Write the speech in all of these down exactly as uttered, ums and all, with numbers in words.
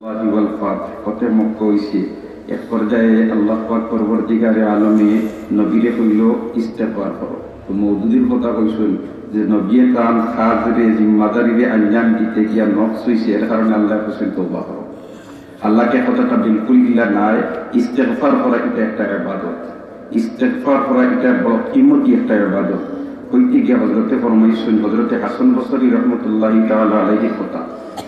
ওয়াল ফাতহ, ফতে মক্কা অইছে। এক পর্যায়ে আল্লাহ পাক পরওয়ারদিগারে আলমে নবীরে কইল, "ইস্তেগফার করো।" তো মওদুদির কথা কইছইন যে নবিয়ে তান কাজরে, জিম্মাদারিরে আঞ্জাম দিতে গিয়া নকশ অইছে, এর কারণে আল্লায় কইছইন, "তওবা করো।" আল্লাহকে কথাটা বিলকুল গিলা নায়। ইস্তেগফার করা ইটা একটা ইবাদত, ইস্তেগফার করা ইটা বড় কিমতি একটা ইবাদত। কইতে গিয়া হযরতে ফরমাইছইন, হযরতে হাসান বসরি রহমতুল্লাহি তাআলা আলাইহির কথা।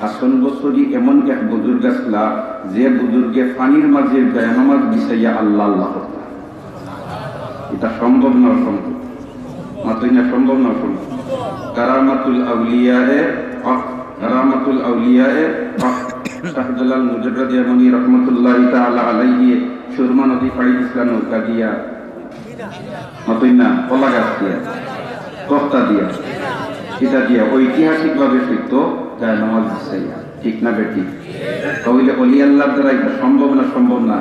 হাসান বসরি এমন এক বুজুর্গ আছলা, যে বুজুর্গে পানির মাঝে জায়নামাজ বিছাইয়া আল্লাহ আল্লাহ করতা। ইটা সম্ভব না অসম্ভব? মাতইন না, সম্ভব না অসম্ভব? কারামাতুল আউলিয়ায়ে হক, কারামাতুল আউলিয়ায়ে হক। শাহজালাল মুজাররদ ইয়ামনি রহমতুল্লাহি তাআলা আলাইহি সুরমা নদী পাড়ি দিছলা নৌকা দিয়া। মাতইন না, কলা গাছ দিয়া, তক্তা দিয়া, ইটা দিয়া, ঐতিহাসিকভাবে সত্য, জায়নামাজ বিছাইয়া। ঠিক না বেঠিক? তাইলে অলি আল্লাহর দ্বারা ইটা সম্ভব না, সম্ভব না?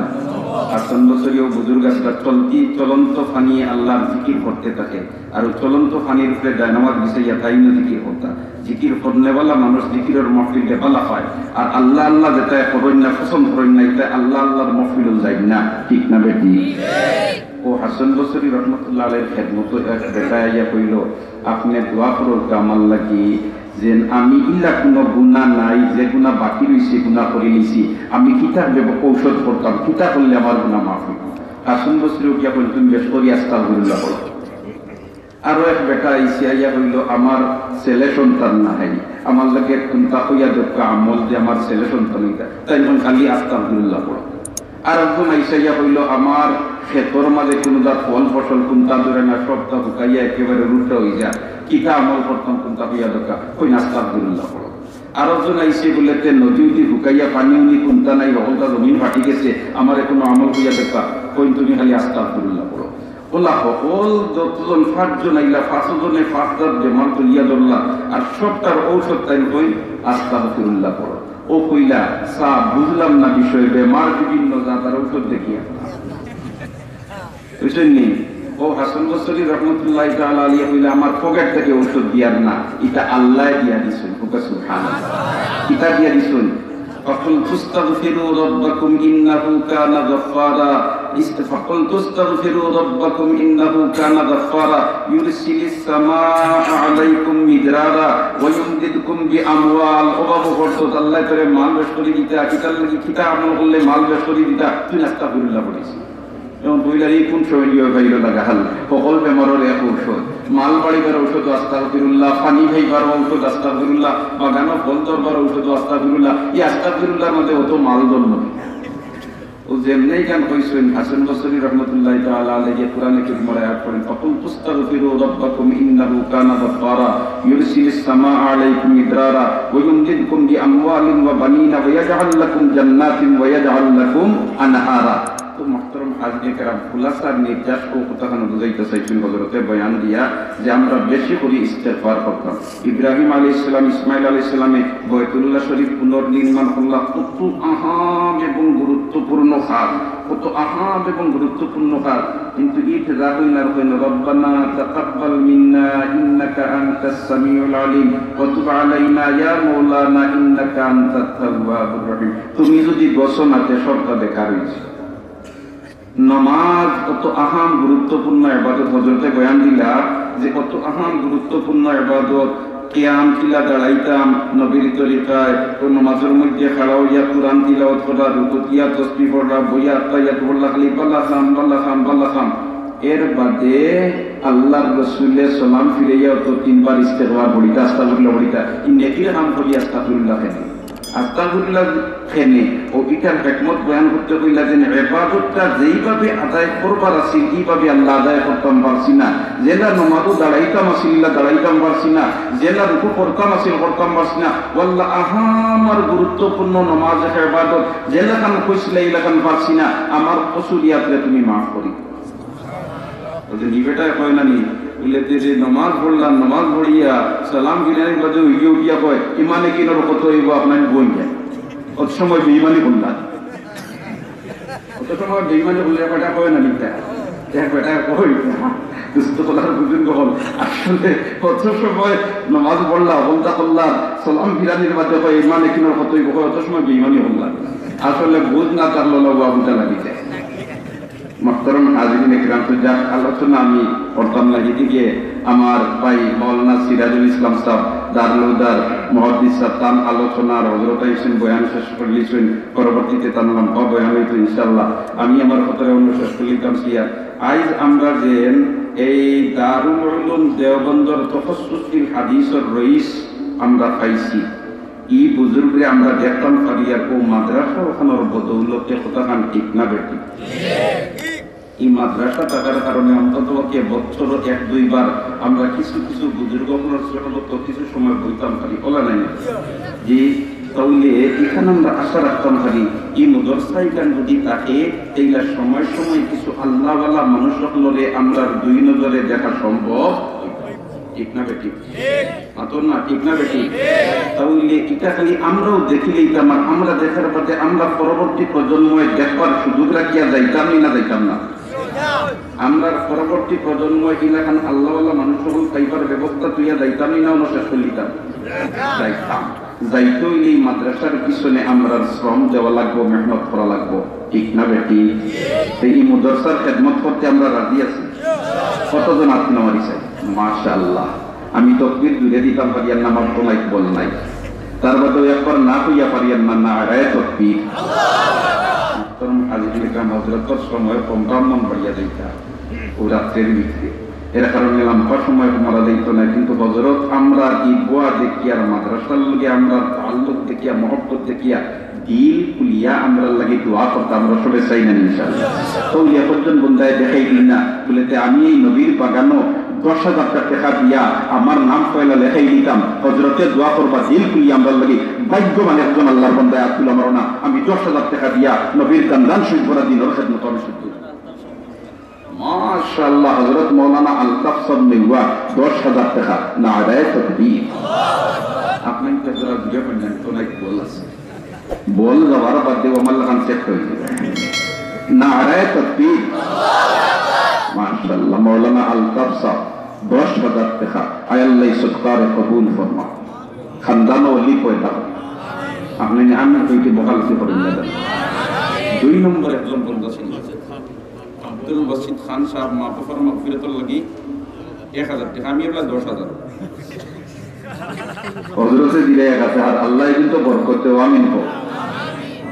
হাসান বসরি ও বুজুর্গ আছলা চলতি, চলন্ত পানি আল্লাহর জিকির করতে থাকে, আর ওই চলন্ত পানির উপরে জায়নামাজ বিছাইয়া তাইন জিকির করতা। জিকির করনেওয়ালা মানুষ জিকিরর মাহফিল দেবালা পায়, আর আল্লাহ আল্লাহ যেটা করইন না, পছন্দ করইন না, ইটা আল্লাহ আল্লাহর মাহফিলও যাইন না। ঠিক না বেঠিক? ও হাসান বসরি রহমতুল্লাহ আলাইহির খেদমতো এক বেটায় আইয়া কইল, "আপনে দোয়া করউক্কা আমার লাগি, যেন আমি ইলা কুনু গুনা নাই, যে গুনা বাকি রইছে, গুনা করিলিছি, আমি কিতা বেব-, ঔষধ করতাম, কিতা করলে আমার গুনা মাফ অইবো?" হাসান বসরি উঠিয়া কইল, "তুমি বেশ করি আস্তাগফিরুল্লাহ পড়ো।" আরো এক বেটা আইছে, আইয়া কইল, "আমার ছেলে সন্তান নাই, আমার লাগি কুনতা কইয়া দেউক্কা আমল যে আমার ছেলে সন্তান অইতা।" তাইন কইন, "খালি আস্তাগফিরুল্লাহ পড়ো।" আর একজন আইসা ইয়া কইল, "আমার খেতর মাঝে কুনু জাত ফল ফসল কুনতা ধরে না, সবটা হুকাইয়া একেবারে রুটা অই যায়, কিতা আমল করতাম, কুনতা কইয়া দেউক্কা।" কইন, "আস্তাগফিরুল্লাহ পড়ো।" আর একজন আইসে বলে, "তে নদী উদি হুকাইয়া পানি উনি কুনতা নাই, হকলতা জমিন ফাটি গেছে, আমারে কুনু আমল কইয়া দেউক্কা।" কইন, "তুমি খালি আস্তাগফিরুল্লাহ পড়ো।" অলা হকল যতজন পাঁচজন আইলা, পাঁচজনে পাঁচ জাত বেমার তুলিয়া ধরলা, আর সবটার ঔষধ তাইন কইন, "আস্তাগফিরুল্লাহ পড়ো।" ও কইলা, "সাব, বুঝলাম না বিষয়, বেমার বিভিন্ন জাত আর ঔষধ দেখিয়া।" বুঝছইন নি? ও হাসান বসরি রহমতুল্লাহ তাআলা আলাইহি কইলা, "আমার পকেট থাকি ঔষধ দিয়ার না, ইটা আল্লায় দিয়া দিছইন।" কউক্কা সুবহানাল্লাহ। কিতা দিয়া দিছইন? فقلت استغفروا ربكم إنه كان غفارا। است-، فقلت استغفروا ربكم إنه كان غفارا يرسل السماء عليكم مدرارا ويمددكم بأموال। ও বাবু, অর্থ আল্লায় তোরে মাল বেশ করি দিতা, কিতার লাগি, কিতা আমল করলে মাল বেশ করি দিতা, তুই আস্তাগফিরুল্লাহ পড়িস। এখন কইলা, "এই কোন সময় দিয়া খাইল লাগাল?" হকল বেমারর এক ঔষধ, মাল বাড়িবার ঔষধ আস্তাগফিরুল্লাহ, পানি খাইবার ঔষধ আস্তাগফিরুল্লাহ, বাগানো ফল ধরবার ঔষধ আস্তাগফিরুল্লাহ। এই আস্তাগফিরুল্লাহর মাঝে অত মাল ধরল। ও যেমনে ইখান কইছইন, হাসান বসরি রহমতুল্লাহ তাআলা আলাইহি কোরআনে কারীমর আয়াত পড়েন, "فقلت استغفروا ربكم إنه كان غفارا يرسل السماء عليكم مدرارا ويمددكم بأموال وبنين ويجعل لكم جنات ويجعل لكم أنهارا।" তো মোহতরম হাজিরে কেরাম, খুলাসার নির্যাস ও কথাখান বুঝাইতে চাইছইন হযরতে বয়ান দিয়া যে আমরা বেশি করি ইস্তেগফার করতাম। ইব্রাহিম আলাইহিস সালাম, ইসমাইল আলাইহিস সালামে বাইতুল্লাহ শরীফ পুনর্নির্মাণ করলা, কত আহাম এবং গুরুত্বপূর্ণ কাজ, কত আহাম এবং গুরুত্বপূর্ণ কাজ। কিন্তু ই ফেজা কইন আর কইন, "ربنا تقبل منا إنك أنت السميع العليم وتب علينا يا مولانا إنك أنت التواب الرحيم।" তুমি যদি বসো না, তে সবটা বেকার অইছে। নমাজ অত আহাম গুরুত্বপূর্ণ ইবাদত, হযরতে বয়ান দিলা যে অত আহাম গুরুত্বপূর্ণ ইবাদত, কিয়াম কিলা দাঁড়াইতাম নবীর তরিকায়, ও নমাজর মধ্যে খাড়া অইয়া কুরআন তিলাওয়াত করা, রুকুত গিয়া তসবিহ পড়া, বইয়া আত্তাহিয়াত পড়লা, খালি বালা কাম, বালা কাম, বালা কাম। এর বাদে আল্লাহর রসুলে সালাম ফিরাইয়া অত তিনবার ইস্তেগফার পড়িতা, আস্তাগফিরুল্লাহ পড়িতা, ই নেকির কাম করি আস্তাগফিরুল্লাহ কেনে? আস্তাগফিরুল্লাহ কেনে? ও ইটার হিকমত বয়ান করতে কইলা যে ইবাদতটা যেইভাবে আদায় করবার আছিল, এইভাবে আল্লাহ আদায় করতাম পারছি না। যেলা নমাজও দাঁড়াইতাম আছিল, ইলা দাঁড়াইতাম পারছি না। যেলা রুকু করতাম আছিল, করতাম পারছি না। ও আল্লাহ, আহাম আর গুরুত্বপূর্ণ নমাজ এক ইবাদত, যেলাখান কইছিলা, ইলাখান পারছি না। আমার কসুরিয়াতরে তুমি মাফ করি। ওই যে নি বেটায় কয় না নি, বুলে যে, যে নমাজ পড়লাম, নমাজ পড়িয়া সালাম ফিরানির বাদে উইগে উঠিয়া কয়, "ইমানে কি নর কত অইবো আপনার বোন যায়?" অত সময় বেইমানি করলা। অত সময় বেইমানি করলে এক বেটা কয় না নি তা? এক বেটায় কয়, দোস্ত অকল আর বুজুর্গ অকল, আসলে কত সময় নামাজ পড়লা, বন্দা করলা, সালাম ফিরানির বাদে কয়, "ইমানে কিনোর কত অইব?" কয়, "অত সময় বেইমানি করলা।" আসলে বুঝ না থাকলো না, ওয়া বুঝা লাগি যায়। মোহতরম হাজিরিন একরাম, তো যাক, আলোচনা আমি করতাম না, এদিকে আমার ভাই মাওলানা সিরাজুল ইসলাম সাহেব দারুল হুদার মুহাদ্দিস সাহেব, তান আলোচনার হজরত আইসেন বয়ান শেষ করলিছেন, পরবর্তীতে তান লম্বা বয়ান হইতো ইনশাআল্লাহ। আমি আমার কথাটা অন্য শেষ করলিতাম সিয়া। আইজ আমরা যে এই দারুল উলুম দেওবন্দর তখসুসুল হাদিসর রইস আমরা পাইছি, ই বুজুর্গরে আমরা দেখতাম পারি আর ও মাদ্রাসা ওখানোর বদৌলতে কথাখান ঠিক না বেটি? ই মাদ্রাসা থাকার কারণে অন্তত পক্ষে বছর এক দুইবার আমরা কিছু কিছু বুজুর্গ অকলর সহবত কিছু সময় বইতাম পারি, ওলা নাই না? জি, তাইলে ইখান আমরা আশা রাখতাম পারি, ই মাদ্রাসা ইখান যদি থাকে, তাইলে সময় সময় কিছু আল্লাহওয়ালা মানুষ অকলরে আমরা দুই নজরে দেখা সম্ভব, ঠিক না বেটি? মাতইন না, ঠিক না বেটি? তাইলে ইটা খালি আমরাও দেখিলিতাম, আর আমরা দেখার বাদে আমরা পরবর্তী প্রজন্মরে দেখবার সুযোগ রাখিয়া যাইতাম নি না যাইতাম না? আমরা পরবর্তী প্রজন্মরে ইলাখান আল্লাহওয়ালা মানুষ অকল পাইবার ব্যবস্থা থইয়া যাইতাম নি না অন্য শেষ করলিতাম? যাইতাম। যাইতে অইলে ই মাদ্রাসার পিছনে আমরার শ্রম দেওয়া লাগবো, মেহনত করা লাগবো, ঠিক না বেটি? তো ই মাদ্রাসার খেদমত করতে আমরা রাজি আছি। কতজন আত নাড়ি চাই? মাশাআল্লাহ। আমি তকবীর জুরে দিতাম পারিয়ার না, আমার তো মাইক বল নাই। তার বাদেও একবার না কইয়া পারিয়ার না, নারায়ে তকবীর। মোহতরম হাজিরিন একরাম, হজরতর সময় কম, ব্রাহ্মণ বাড়িয়া যাইতা ও রাত্রের ভিতরে, এর কারণে লম্বা সময় মারা যাইতো না, কিন্তু হজরত আমরা ই বুয়া দেখিয়া আর মাদ্রাসার লগে আমরা তাল্লুক দেখিয়া, মহব্বত দেখিয়া দিল খুলিয়া আমরার লাগি দোয়া করতা, আমরা সবে চাই না ইনশাআল্লাহ। তাইলে একজন বন্দায় দেখাই দিন না, বলে, "তে আমি এই নবীর বাগানো দশ হাজার টেকা দিয়া আমার নাম পয়লা লেখাই দিতাম, হজরতে দোয়া করবা দিল খুলিয়া আমরার লাগি।" ভাগ্যবান একজন আল্লাহর বন্দায় আব্দুল আমার না, "আমি দশ হাজার টেকা দিয়া নবীর কান্দান শরীফ ভরা দিনর খেদমত আমি শুদ্ধ।" মাশাআল্লাহ, হযরত মাওলানা আলতাফ সাহেব নেওয়া দশ হাজার টাকা। নারায়ে তাকবীর। আপনি তো জোরে জোরে পড়েন, তো নাই বল আছে। বল যাওয়ার বাদে আমার লাখান চেক করে দিবেন। নারায়ে তাকবীর। মাশাআল্লাহ, মাওলানা আলতাফ সাহেব দশ হাজার টাকা। আয় আল্লাহ, এই সদকারে কবুল ফরমা। খানদানো ওলি পয়দা। আপনি আমি কইতে বকালতি করেন না। দুই নম্বর একজন বন্ধু ছিল। আব্দুল বাসিত খান সাহেব মাহফুজর মাগফিরাতর লাগি এক হাজার টাকা, আমি এবার দশ হাজার। হজরতে দিলে এক হাজার, আল্লাহ কিন্তু বরকত দেও, আমিন কও।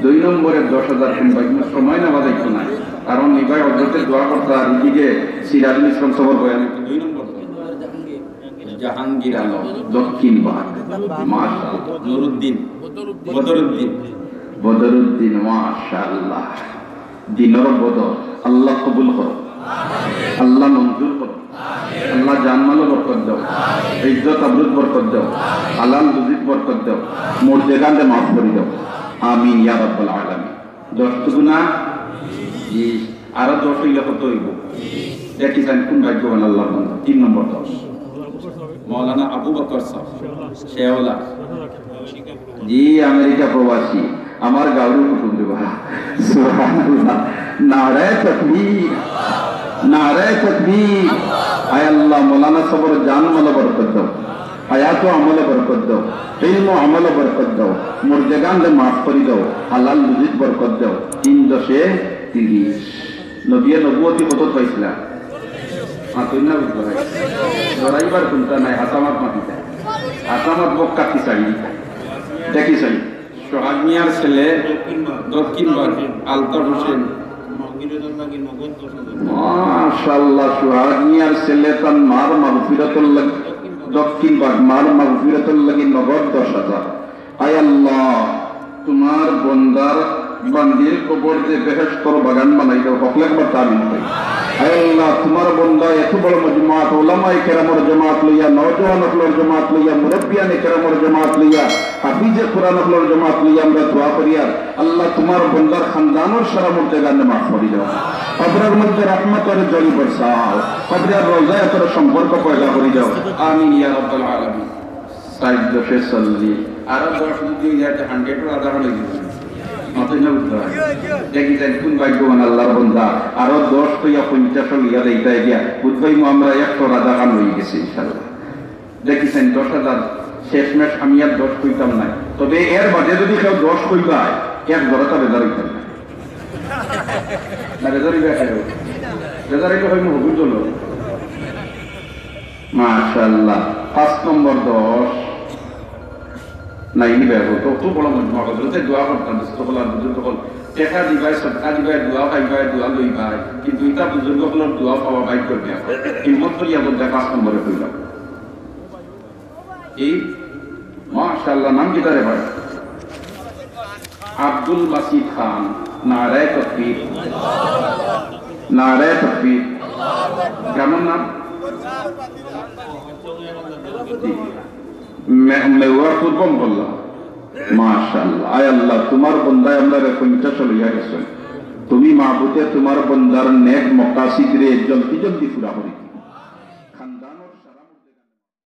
দুই নম্বরে দশ হাজার কোন ভাই, কোনো সময় না বাজাইতো না, কারণ এই ভাই হজরতে দোয়া করতা, আর এদিকে সিরাজুল ইসলাম সাহেবর বয়ান। দুই নম্বর জাহাঙ্গীর আলম, দক্ষিণ বাগ, মাশাআল্লাহ। নুরুদ্দিন, বদরুদ্দিন। বদরুদ্দিন, মাশাআল্লাহ। দিনর বদর, আল্লাহ কবুল করো, আল্লাহ মঞ্জুর করো, আল্লাহ জানমালো বরকত দাও, ইজ্জত আবরুত বরকত দাও, হালাল রুজিত বরকত দাও, মুর্দেগানরে মাফ করি দাও। আমিন ইয়া রাব্বাল আলামিন। দশ দুগুণা বিশ, আরো দশ অইলে কত অইব? দেখি চাইন কোন ভাগ্যবান আল্লাহর বান্দা। তিন নম্বর দশ, মাওলানা আবু বকর সাহেব, শেওলা। জি, আমেরিকা প্রবাসী, আমার গাউর কুটুম দেবা। সুবহানাল্লাহ। নারায়ে তাকবীর, নারায়ে তাকবীর। আয় আল্লাহ, মাওলানা সাহেবর জানমালো বরকত দাও, হায়াত ও আমলো বরকত দাও, ইলম ও আমলো বরকত দাও, মুর্দেগানরে মাফ করি দাও, হালাল রুজিত বরকত দাও। তিন দশে তিরিশ। নবিয়ে নবুয়তি কত পাইছিলা? মাতুন না বুঝবো না। ডরাইবার কোনটা নাই, হাতামাত মাতিতা। হাতামাত বক্কা কি চাই? দেখি চাই। সোহাগ মিয়ার ছেলে দক্ষিণ বাগ, আলতাফ হোসেন। মাশাআল্লাহ, সোহাগ মিয়ার ছেলে তান মার মাগফিরাতর লাগি, দক্ষিণ বাগ, মার মাগফিরাতর লাগি নগদ দশ হাজার। আয় আল্লাহ, তোমার বন্দার বান্দির কবর যে বেহেশতর বাগান বানাই দাও, হকলে একবার আমিন কই। আয় আল্লাহ, তোমার বন্দা এত বড় মজমাত, ওলামায়ে কেরামর জমাত লইয়া, নওজোয়ান অকলর জমাত লইয়া, মুরব্বিয়ানে কেরামর জমাত লইয়া, হাফিজে কোরআন অকলর জমাত লইয়া আমরা দোয়া করিয়ার, আল্লাহ তোমার বন্দার খানদানর সারা মুর্দেগানরে মাফ করি দাও। কবরর মধ্যে রহমতর জড়ি বরসাও, কবরর রওজায় তোর সম্পর্ক পয়দা করি দাও। আমিন ইয়া রাব্বাল আলামিন। ষাট দশে চল্লিশ, আরো দশ যদি অই যায়, তো হান্ড্রেডর আধা খান অই যাইব। মাতইন না বুঝতে পারি। দেখি যাইন কোন ভাগ্যবান আল্লাহর বন্দা, আরো দশ কইয়া পঞ্চাশ লইয়া দেইতা গিয়া। বুঝবাই মো আমরা একশো রাজা খান হয়ে গেছে ইনশাল্লাহ। দেখি যাইন দশ হাজার, শেষমেশ আমি আর দশ কইতাম নাই। তবে এর বাদে যদি কেউ দশ কইবায়, এক জোড়াটা বেজার হইতাম না। না, বেজার হইবে কেউ? বেজার হইলে হইব হবুর দল। মাশাআল্লাহ। পাঁচ নম্বর দশ। না, ইনি বের হতো। তো বড় মজমা করতে দোয়া করতাম, দোস্ত হকল আর বুজুর্গ হকল। টেকা দিবায়, সদকা দিবায়, দোয়া পাইবায়, দোয়া লইবায়। কিন্তু ইতা বুজুর্গ হকলর দোয়া পাওয়া বাইর করবে এখন। হিম্মত করিয়া বলতে পাঁচ নম্বরে কইলাম। কি? মাশাআল্লাহ, নাম কিতা রে ভাই? আব্দুল বাসিত খান। নারায়ে তাকবীর। নারায়ে তাকবীর। গ্রামর নাম? জি। মে-, মেওয়ার পূর্ব মহল্লা। মাশাআল্লাহ। আয় আল্লাহ, তুমার বন্দায় আমরারে পঞ্চাশ লইয়া গেছইন। তুমি মাবুদে তুমার বন্দার নেক মকাসিদরে জলদি জলদি পুরা করি দিও।